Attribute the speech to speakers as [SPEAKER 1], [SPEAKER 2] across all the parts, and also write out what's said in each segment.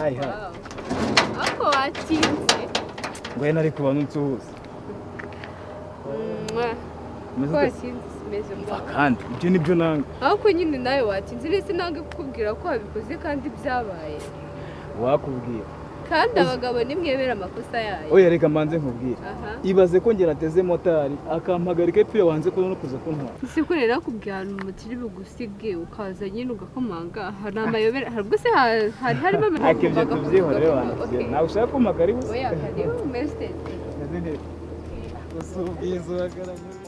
[SPEAKER 1] Hi hi.
[SPEAKER 2] Ako watinze.
[SPEAKER 1] Ngwino ariko ubanze unsuhuze.
[SPEAKER 2] Mwah.
[SPEAKER 1] Umeze
[SPEAKER 2] Ko
[SPEAKER 1] ute?
[SPEAKER 2] watinze simeze
[SPEAKER 1] Umva
[SPEAKER 2] mba.
[SPEAKER 1] kandi ibyo nibyo nanga.
[SPEAKER 2] Ariko nyine nawe watinze, ndetse nange kukubwira ko wabikoze kandi byabaye.
[SPEAKER 1] Wakubwira.
[SPEAKER 2] Kandi abagabo nimwemera amakosa yayo.
[SPEAKER 1] Oya reka mbanze nkubwire.
[SPEAKER 2] Aha.
[SPEAKER 1] Ibaze ko ngera ateze motari akampagarika epfo iyo wanze kubona no kuza kuntwara.
[SPEAKER 2] Ese ko rero nakubwiye ahantu mutiri bugusige ukaza nyine ugakomanga, hari amayobera, hari ubwo se hari harimo
[SPEAKER 1] Ariko ibyo tubyihorere
[SPEAKER 2] Okay.
[SPEAKER 1] wanjye. Nawe ushaka kumpagara iwe?
[SPEAKER 2] Oya karibu umeze.
[SPEAKER 1] Meze neza. Gusa ubwiza uragaragara.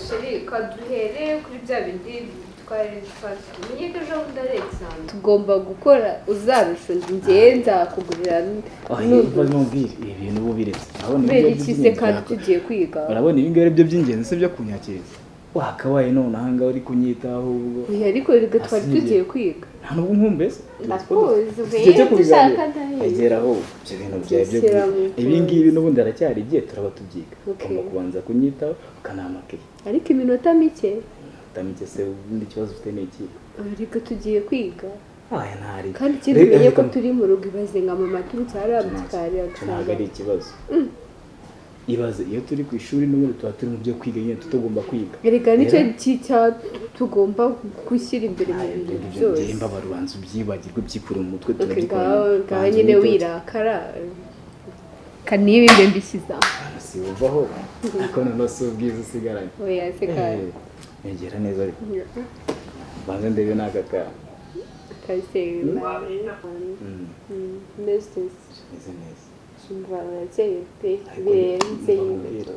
[SPEAKER 2] Chérie, kaduhere kuri bya bindi twari twatumenye ko ejo bundi ari examen. Tugomba gukora uzabisha njyewe nzakugurira.
[SPEAKER 1] Oya mubwire ibi bintu ubu biretse. Urabona ibi
[SPEAKER 2] Kubera
[SPEAKER 1] ngibyo
[SPEAKER 2] iki se
[SPEAKER 1] by'ingenzi
[SPEAKER 2] kandi
[SPEAKER 1] byakora.
[SPEAKER 2] tugiye kwiga?
[SPEAKER 1] Urabona ibi ngibi ari byo by'ingenzi si byo kunyakiriza. Wakabaye none aha ngaha uri kunyitaho ubwo.
[SPEAKER 2] Oya ariko reka twari
[SPEAKER 1] Asinye.
[SPEAKER 2] tugiye kwiga.
[SPEAKER 1] Nta nubwo nkumbese.
[SPEAKER 2] Ndakuzi,
[SPEAKER 1] Tugiye
[SPEAKER 2] ubwo
[SPEAKER 1] kubiganira.
[SPEAKER 2] dushaka ndahiye.
[SPEAKER 1] Egera aho ibyo bintu byawe byo
[SPEAKER 2] Shyira
[SPEAKER 1] kwiga.
[SPEAKER 2] mu
[SPEAKER 1] Ibi ngibi n'ubundi haracyari igihe turaba tubyiga.
[SPEAKER 2] Okay.
[SPEAKER 1] Ugomba kubanza kunyitaho ukanamakira.
[SPEAKER 2] Ariko iminota mike.
[SPEAKER 1] Utamike se ubundi ikibazo ufite ni iki?
[SPEAKER 2] Reka tugiye kwiga.
[SPEAKER 1] Aya ntari.
[SPEAKER 2] Kandi ikindi umenye ko turi mu rugo, ibaze nka mama aturutse hariya mu gikari
[SPEAKER 1] Icyo ntabwo ari
[SPEAKER 2] agasanga.
[SPEAKER 1] ikibazo. Ibaze iyo turi ku ishuri n'ubundi tuba turi mu byo kwiga nyine tutagomba kwiga.
[SPEAKER 2] Erega nicyo
[SPEAKER 1] Rero-
[SPEAKER 2] cya tugomba gushyira imbere mu bintu byose.
[SPEAKER 1] Ibyo mbabara ubanza ubyibagirwe byikure mu mutwe
[SPEAKER 2] Okay,
[SPEAKER 1] turabikora.
[SPEAKER 2] ngaho ngaho
[SPEAKER 1] Banza
[SPEAKER 2] nyine
[SPEAKER 1] unyiteho.
[SPEAKER 2] wirakara kaniba imbe mbishyize aho.
[SPEAKER 1] Si uvaho ariko noneho si ubwiza usigaranye.
[SPEAKER 2] Oya se kandi.
[SPEAKER 1] Negera neza ariko banze ndebe n'aka kantu.
[SPEAKER 2] Kahise meze
[SPEAKER 1] Meze neza.
[SPEAKER 2] umva urakeye pe
[SPEAKER 1] Ariko
[SPEAKER 2] birenze
[SPEAKER 1] umva
[SPEAKER 2] nyine.
[SPEAKER 1] nkubwire,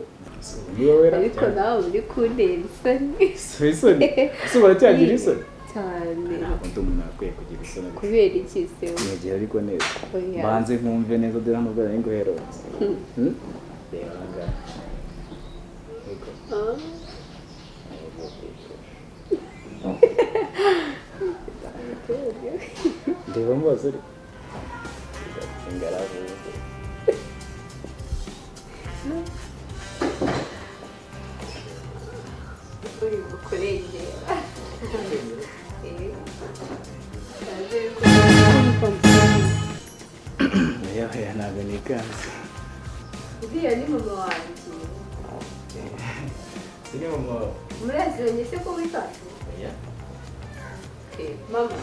[SPEAKER 1] si niba wera
[SPEAKER 2] Ariko nawe uri kuntera isoni.
[SPEAKER 1] Si isoni si uracyagira isoni
[SPEAKER 2] Cyane.
[SPEAKER 1] Ntabwo ndi umuntu akwiye kugira isoni ariko.
[SPEAKER 2] Kubera iki se?
[SPEAKER 1] Negera ariko neza.
[SPEAKER 2] Oya.
[SPEAKER 1] Banze nkumve neza dore hano ubwo nari nguherutse. Reba aha ngaha. Yego.
[SPEAKER 2] Ah.
[SPEAKER 1] Ndeba mu maso ariko. Ingaragu.
[SPEAKER 2] Uri kurengera.
[SPEAKER 1] Oya oya ntabwo nikanze.
[SPEAKER 2] Uriya ni mama wanjye.
[SPEAKER 1] Ni mama wawe.
[SPEAKER 2] Muraziranye se ko wikanze?
[SPEAKER 1] Oya.
[SPEAKER 2] Okay, mama.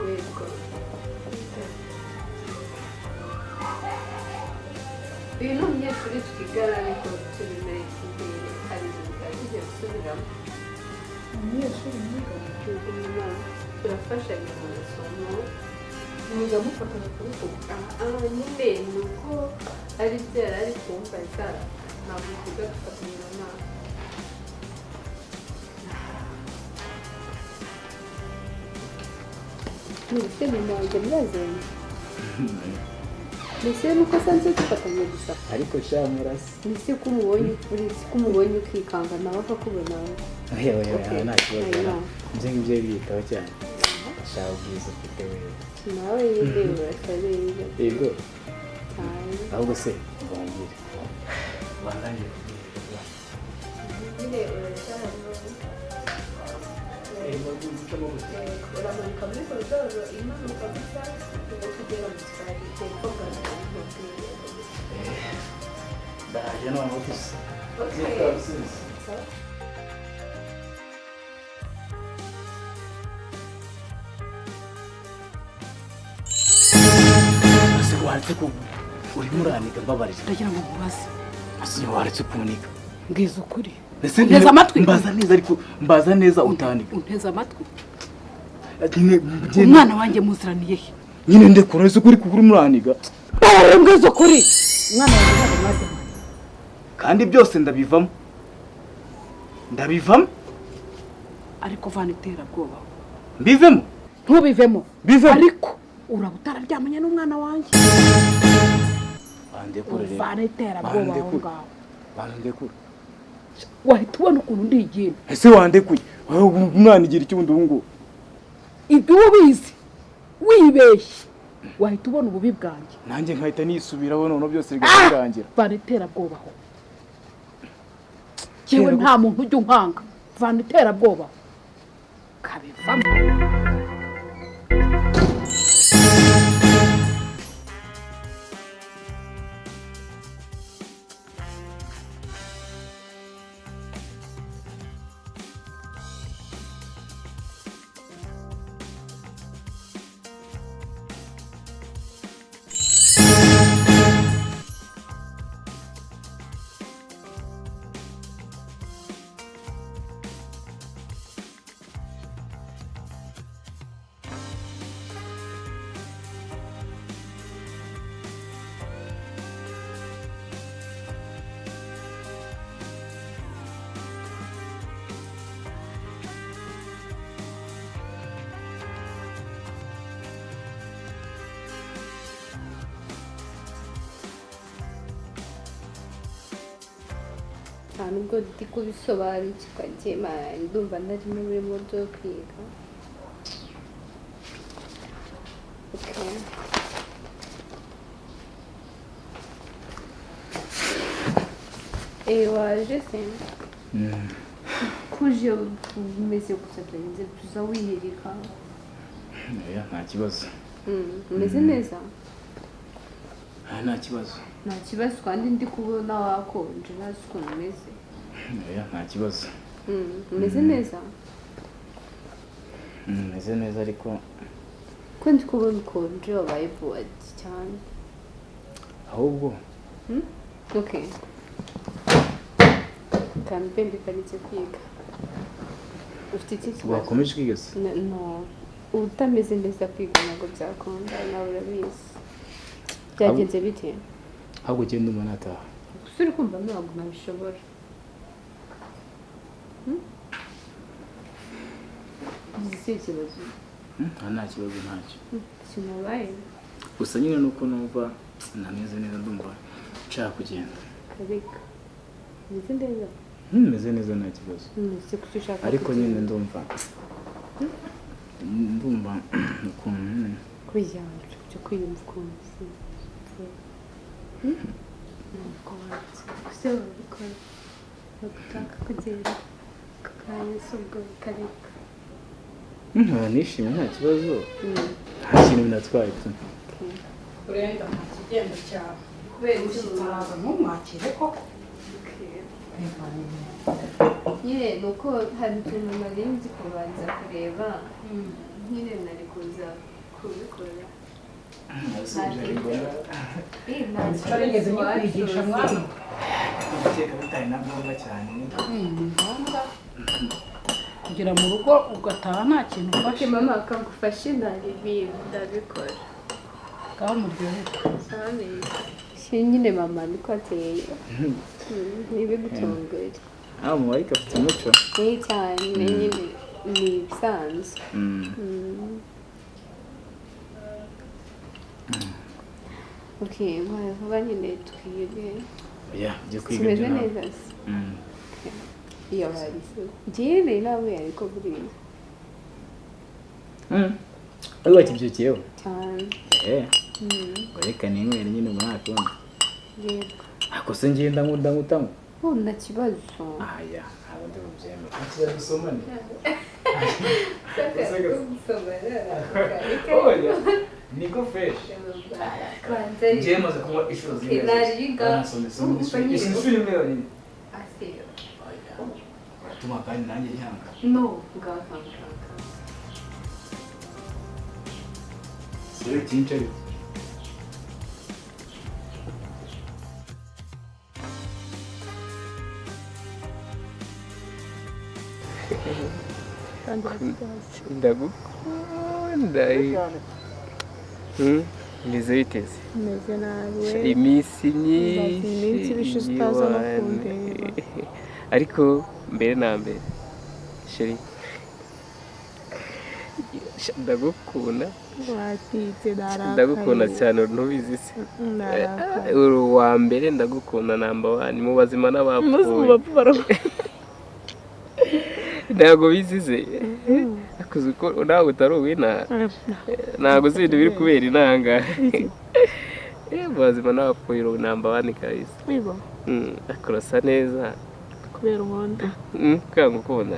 [SPEAKER 2] Yego. Uyu ni umunyeshuri twigana ariko turi muri imbere hari ibintu twari tugiye gusubiramo.
[SPEAKER 3] Umunyeshuri mwiga.
[SPEAKER 2] Yego mama, turafashanya mu masomo.
[SPEAKER 3] Mwiga mufatanya ku rutugu.
[SPEAKER 2] Ah, nyine ni uko ari byo yari ari kumbaza, ntabwo twiga dufatanya mama. Mbese mama wanjye muraziranye? Mbese nuko asanzwe dufatanya gusa?
[SPEAKER 1] Ariko sha murasi.
[SPEAKER 2] Mbese ko umubonye uretse ko umubonye ukikanga nawe akakubona.
[SPEAKER 1] Oya oya oya
[SPEAKER 2] Okay.
[SPEAKER 1] nta kibazo.
[SPEAKER 2] I know.
[SPEAKER 1] Ibyo ngibyo biyitaho cyane. Sha ubwiza ufite wewe.
[SPEAKER 2] Nawe nyine urasa neza
[SPEAKER 1] Yego.
[SPEAKER 2] cyane.
[SPEAKER 1] Ahubwo se mbongere. Bandanye kubwira.
[SPEAKER 2] Nyine uracyari uramanuka muri koridoro imanuka gutya ugahita ugera mu gikari hepfo gato.
[SPEAKER 1] Ndaje noneho gusa.
[SPEAKER 2] Okay.
[SPEAKER 1] Ese waretse ko urimo uranika mbabarira.
[SPEAKER 3] Ndagira ngo nkubaze.
[SPEAKER 1] Ese waretse kunika.
[SPEAKER 3] Mbwiza ukuri.
[SPEAKER 1] Ese
[SPEAKER 3] Unteze amatwi?
[SPEAKER 1] Mbaza neza ariko mbaza neza utanika.
[SPEAKER 3] Unteze amatwi.
[SPEAKER 1] Nyine
[SPEAKER 3] Umwana wanjye muziraniye he?
[SPEAKER 1] nyine ndekura ese kuri kuri muraniga.
[SPEAKER 3] Babarira mbwiza ukuri. Umwana wanjye ntabwo mwaryamanye.
[SPEAKER 1] Kandi byose ndabivamo. Ndabivamo.
[SPEAKER 3] Ariko vana iterabwoba.
[SPEAKER 1] Mbivemo.
[SPEAKER 3] Ntubivemo.
[SPEAKER 1] Bivemo.
[SPEAKER 3] Ariko uraba utararyamanye n'umwana wanjye.
[SPEAKER 1] Bandekure rero.
[SPEAKER 3] Vana iterabwoba aho
[SPEAKER 1] Bandekure.
[SPEAKER 3] ngaho.
[SPEAKER 1] Bandekure.
[SPEAKER 3] Wahita ubona ukuntu ndi igimba.
[SPEAKER 1] Ese wandekuye. Umwana igira iki ubundi ubu ngubu?
[SPEAKER 3] Ibyo ubizi wibeshye wahita ubona ububi bwanjye.
[SPEAKER 1] Nanjye nkahita nisubiraho noneho byose bigarangira.
[SPEAKER 3] Vana iterabwoba aho. Yewe nta muntu ujya unkanga. Vana iterabwoba aho. Kabivamo.
[SPEAKER 2] Nta nubwo ndi kubisobanukirwa njye ndumva ntarimo muri mudu yo kwiga. Okay. Waje se kuje umeze gusa byagenze tuza wihirika.
[SPEAKER 1] Oya nta kibazo.
[SPEAKER 2] Umeze neza?
[SPEAKER 1] Nta kibazo.
[SPEAKER 2] Nta kibazo kandi ndi kubona wakonje ntazi ukuntu umeze.
[SPEAKER 1] Oya nta kibazo.
[SPEAKER 2] Umeze neza?
[SPEAKER 1] Meze neza ariko
[SPEAKER 2] ko ndi kubona ukonje wabaye bored cyane.
[SPEAKER 1] Ahubwo
[SPEAKER 2] Okay. Kambe mbiparitse kwiga. Ufite iki kibazo?
[SPEAKER 1] Wakomeje kwiga se?
[SPEAKER 2] No. Utameze neza kwiga ntabwo byakunda nawe urabizi. Byagenze bite?
[SPEAKER 1] Ahubwo ugenda umuntu ataha.
[SPEAKER 2] Gusa uri kumva ntabwo nabishobora. Uzi ikibazo?
[SPEAKER 1] Nta kibazo ntacyo.
[SPEAKER 2] Sinabaye.
[SPEAKER 1] Gusa nyine nuko numva ntameze neza ndumva nshaka kugenda.
[SPEAKER 2] Kabika. Meze neza?
[SPEAKER 1] Meze neza nta kibazo. Ariko nyine ndumva ukuntu
[SPEAKER 2] kwijyana cyo kwiyumva ukuntu ntabwo gusa wabikora bagutaka kugenda ako kanya si ubwo bikareka.
[SPEAKER 1] Nishimye nta kibazo. Nta kintu binatwaye tu.
[SPEAKER 3] Urenda nta kigendo cyawe. Umushyitsi araza ntumwakire koko.
[SPEAKER 2] Nyine ni uko hari utuntu nari nzi kubanza kureba nyine nari kuza kubikora.
[SPEAKER 3] Barigeze nyikwigisha mwana.
[SPEAKER 1] Guteka bitari na ngombwa cyane.
[SPEAKER 3] Ni ngombwa kugera mu rugo ugataha nta kintu ufashe.
[SPEAKER 2] Mama akagufasha ndabikora.
[SPEAKER 3] Ngaho muryoherwe.
[SPEAKER 2] Nyine mama niko ateye. Ntibigutungure.
[SPEAKER 1] Mu ariko afite umuco.
[SPEAKER 2] Ni cyane nyine ni ibisanzwe. Okay, vuba nyine twige.
[SPEAKER 1] Oya, byo kwiga
[SPEAKER 2] kimeze neza se. Iyo barise. Njyewe nawe ariko buriya.
[SPEAKER 1] Ariko wakibyukiyeho?
[SPEAKER 2] Cyane.
[SPEAKER 1] Reka ninywere nyine muri akundi.
[SPEAKER 2] Yego.
[SPEAKER 1] Ako se ngenda nkunda ngutamo.
[SPEAKER 2] Nta kibazo.
[SPEAKER 1] Aya, ntabwo ndi bubyemere. Nta gusomane. Oya, niko fresh. Njyewe maze kunywa inshuro zimwe. Inshuro imwe yonyine. Uratuma kandi nanjye nyanga.
[SPEAKER 2] No, ngaha.
[SPEAKER 1] Sore byinshi ariko.
[SPEAKER 4] Ndagukunda. Meze biteze.
[SPEAKER 5] Meze nabi.
[SPEAKER 4] Iminsi myinshi
[SPEAKER 5] ibishize utaza no kundeba.
[SPEAKER 4] Ariko mbere na mbere sheri ndagukunda.
[SPEAKER 5] Watitse narakaye.
[SPEAKER 4] Ndagukunda cyane ntubizi se. Uri uwa mbere ndagukunda namba 1 mu bazima n'abapfuye. Ntabwo bizize akuze uko nawe utari uw'inaha, ntabwo uzi ibintu biri kubera inanga. Bazima nawe apfuye number one kabisa.
[SPEAKER 5] Wibo.
[SPEAKER 4] Akurasa neza.
[SPEAKER 5] Kubera unkunda.
[SPEAKER 4] Kubera ngukunda.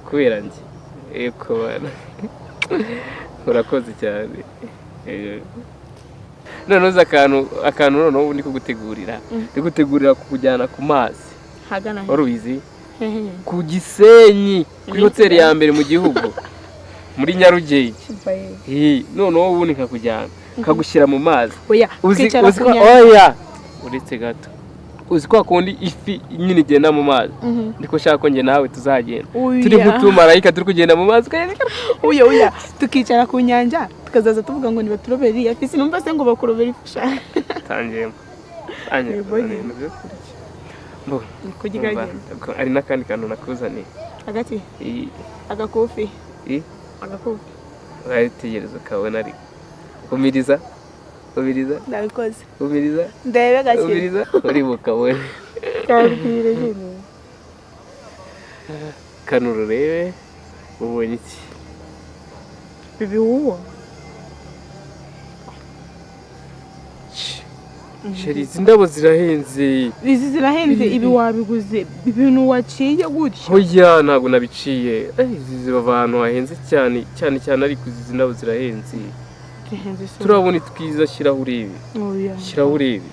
[SPEAKER 4] Kubera njye. Eko bana. Urakoze cyane. Noneho uzi akantu noneho ndi kugutegurira. Ndi kugutegurira kukujyana ku mazi.
[SPEAKER 5] Hagana he?
[SPEAKER 4] Wari ubizi?
[SPEAKER 5] Hehe.
[SPEAKER 4] Ku Gisenyi, kuri hoteli ya mbere mu gihugu. Muri Nyarugenge. Noneho ubundi nkakujyana, nkagushyira mu mazi.
[SPEAKER 5] Oya,
[SPEAKER 4] Uzi
[SPEAKER 5] twicara
[SPEAKER 4] uzi
[SPEAKER 5] ku
[SPEAKER 4] ko
[SPEAKER 5] nyanja.
[SPEAKER 4] oya. Uretse gato. Uzi ko kundi ifi nyine igenda mu mazi. Ndiko shaka ko njye nawe tuzagenda.
[SPEAKER 5] Oya.
[SPEAKER 4] Turi nk'utumarayika turi kugenda mu mazi.
[SPEAKER 5] Oya oya, tukicara ku nyanja tukazaza tuvuga ngo nibaturobere iriya fi, sinumva se ngo bakurobera ifi sha.
[SPEAKER 4] Tangiyemo. Tangiye
[SPEAKER 5] Yego,
[SPEAKER 4] kuzana
[SPEAKER 5] nyine.
[SPEAKER 4] ibintu byo kurya. Mbo,
[SPEAKER 5] Ni kurya
[SPEAKER 4] umva,
[SPEAKER 5] genda.
[SPEAKER 4] hari n'akandi kantu nakuzaniye.
[SPEAKER 5] Hagati
[SPEAKER 4] Iyi,
[SPEAKER 5] agakufi.
[SPEAKER 4] iyi,
[SPEAKER 5] Agakufi.
[SPEAKER 4] urayitegereza ukabona ariko. Umiriza, umiriza,
[SPEAKER 5] Ndabikoze.
[SPEAKER 4] umiriza,
[SPEAKER 5] Ndebe gake.
[SPEAKER 4] umiriza, uri bukabone.
[SPEAKER 5] Kabwire nyine.
[SPEAKER 4] Kanura urebe, ubonye iki?
[SPEAKER 5] Bibi uwo.
[SPEAKER 4] Chérie, izi ndabo zirahenze.
[SPEAKER 5] Izi zirahenze, ibi wabiguze ibintu waciye gutya.
[SPEAKER 4] Oya, ntabwo nabiciye. Izi ziba ahantu hahenze cyane cyane cyane, ariko izi ndabo zirahenze.
[SPEAKER 5] Zihenze se.
[SPEAKER 4] Turabona twiza, shyiraho urebe.
[SPEAKER 5] Oya.
[SPEAKER 4] Shyiraho urebe.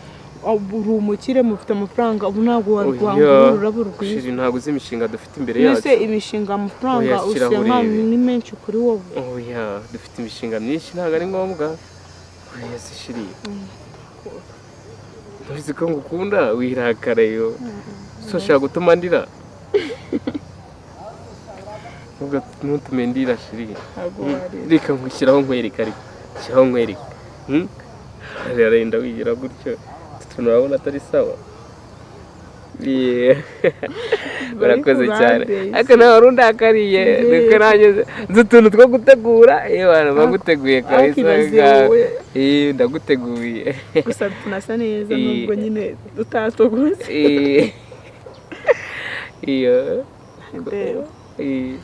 [SPEAKER 5] Uri umukire, mufite amafaranga, ubu ntabwo
[SPEAKER 4] Oya.
[SPEAKER 5] wagura ururabo rwiza.
[SPEAKER 4] Chérie, ntabwo uzi imishinga dufite imbere yacu.
[SPEAKER 5] Mbese imishinga, amafaranga
[SPEAKER 4] Oya, shyiraho
[SPEAKER 5] usanga
[SPEAKER 4] urebe.
[SPEAKER 5] ni menshi kuri wowe.
[SPEAKER 4] Oya, dufite imishinga myinshi, ntabwo ari ngombwa. Oya se chérie. Ntuzi ko ngukunda, wirakara yo. So ushaka gutuma ndira? Ntutume ndira chérie.
[SPEAKER 5] Ntabwo warira.
[SPEAKER 4] Reka nkushyiraho nkwereka ariko. Shyiraho nkwereka. Ararenda wigira gutyo. Utu tuntu urabona atari sawa. Yeah. Urakoze cyane. Ariko nawe wari undakariye. Niko nanjye nzi utuntu two gutegura. Yewe, baguteguye kabisa.
[SPEAKER 5] Ariko ibaze wowe.
[SPEAKER 4] Ndaguteguye.
[SPEAKER 5] Gusa tunasa neza
[SPEAKER 4] Eh.
[SPEAKER 5] nubwo nyine utatogose.
[SPEAKER 4] Iyo.
[SPEAKER 5] Ndeba.
[SPEAKER 4] Eh.